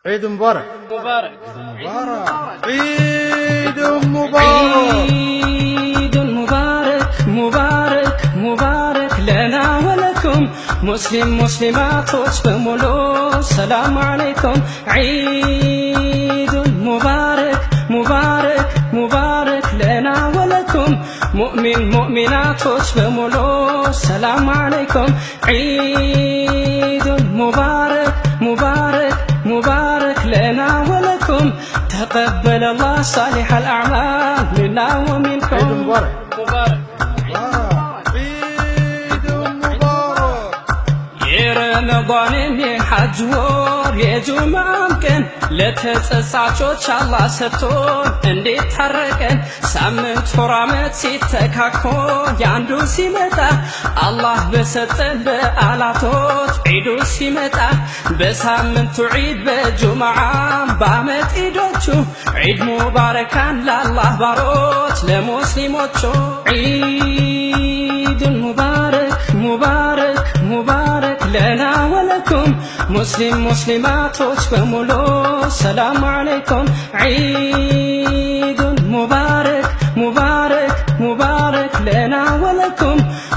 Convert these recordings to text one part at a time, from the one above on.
عيد مبارك. مبارك. عيد مبارك. عيد مبارك مبارك مبارك لنا ولكم ሙስሊም ሙስሊማቶች በሙሉ ሰላም አለይኩም። عيد مبارك مبارك مبارك لنا ولكم ሙእሚን ሙእሚናቶች በሙሉ ሰላም አለይኩም። عيد مبارك مبارك مبارك لنا ولكم تقبل الله صالح الأعمال منا ومنكم. عيد مبارك. مبارك. عيد مبارك. የረመዳንም የሐጅ ወር የጁምዓም ቀን ለተጸጻቾች አላህ ሰጥቶን እንዴት ታረቀን። ሳምንት ወር ዓመት ሲተካኮ የአንዱ ሲመጣ አላህ በሰጠን በዓላቶች ዒዱ ሲመጣ በሳምንቱ ዒድ በጁምዓም በዓመት ዒዶቹ ዒድ ሙባረካን ለአላህ ባሮች ለሙስሊሞቹ። عيد مبارك مبارك مبارك لنا ولكم ሙስሊም ሙስሊማቶች በሙሉ ሰላም አለይኩም። عيد مبارك مبارك مبارك لنا ولكم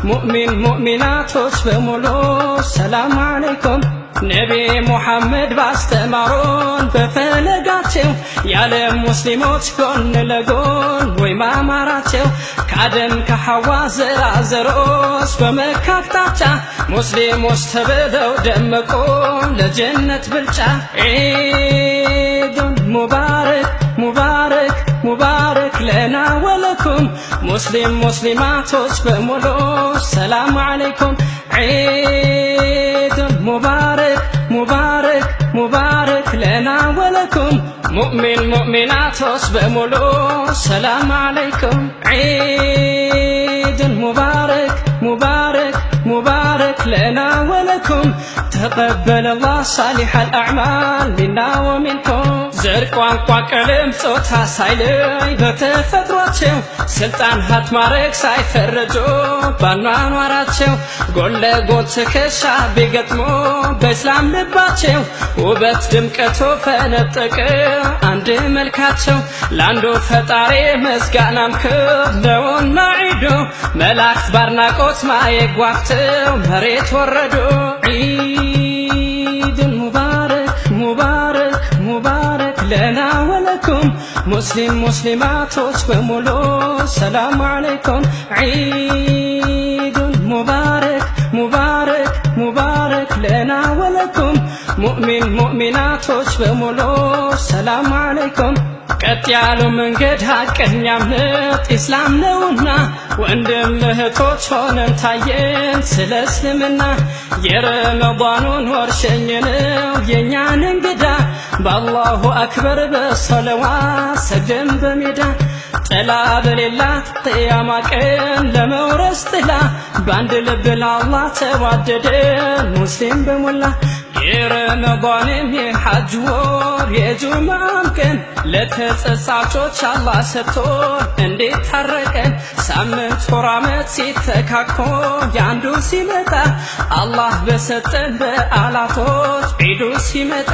ሙእሚን ሙእሚናቶች በሙሉ ሰላም አለይኩም። ነቢ ሙሐመድ ባስተማሩን በፈለጋቸው የዓለም ሙስሊሞች ጎን ለጎን ወይ ማማራቸው ከአደም ከሐዋ ዘራዘሮች በመካ አቅጣጫ ሙስሊሞች ተብለው ደመቁ ለጀነት ብልጫ። عيد مبارك مبارك مبارك لنا ولكم ሙስሊም ሙስሊማቶች በሙሉ ሰላም አለይኩም። عيد مبارك مبارك مبارك لنا ولكم ሙእሚን ሙእሚናቶች በሙሉ ሰላም አለይኩም። عيد مبارك مبارك مبارك لنا ولكم تقبل الله صالح الأعمال منا ومنكم። ዘር፣ ቋንቋ፣ ቀለም፣ ጾታ ሳይለይ በተፈጥሯቸው ስልጣን ሀብት ማዕረግ ሳይፈረጁ ባኗኗራቸው ጎን ለጎን ትከሻ ቢገጥሙ በእስላም ልባቸው ውበት ድምቀቱ ፈነጠቀ አንድ መልካቸው። ለአንዱ ፈጣሪ ምስጋናም ክብ ነውና ዒዱ መላእክት ባድናቆት ማየጓፍተው መሬት ወረዱ። عيد مبارك مبارك مبارك لنا ولكم ሙስሊም ሙስሊማቶች በሙሉ ሰላም አለይኩም። عيد مبارك مبارك مبارك لنا ولكم ሙእሚን ሙእሚናቶች በሙሉ ሰላም አለይኩም። ቀጥ ያለው መንገድ ሀቀኛ እምነት ኢስላም ነውና ወንድም እህቶች ሆነን ታየን ስለ እስልምና። የረመዳኑን ወር ሸኘነው የእኛን እንግዳ በአላሁ አክበር በሰለዋት ሰግደን በሜዳ። ጥላ በሌላት ቅያማ ቀን ለመውረስ ጥላ በአንድ ልብ ለአላህ ተዋደደ ሙስሊም በሞላ። የረመዳንም የሐጅ ወር የጁምዓም ቀን ለተጸጻቾች አላህ ሰጥቶን እንዴት ታረቀን። ሳምንት ወር ዓመት ሲተካኮ የአንዱ ሲመጣ አላህ በሰጠን በዓላቶች ዒዱ ሲመጣ።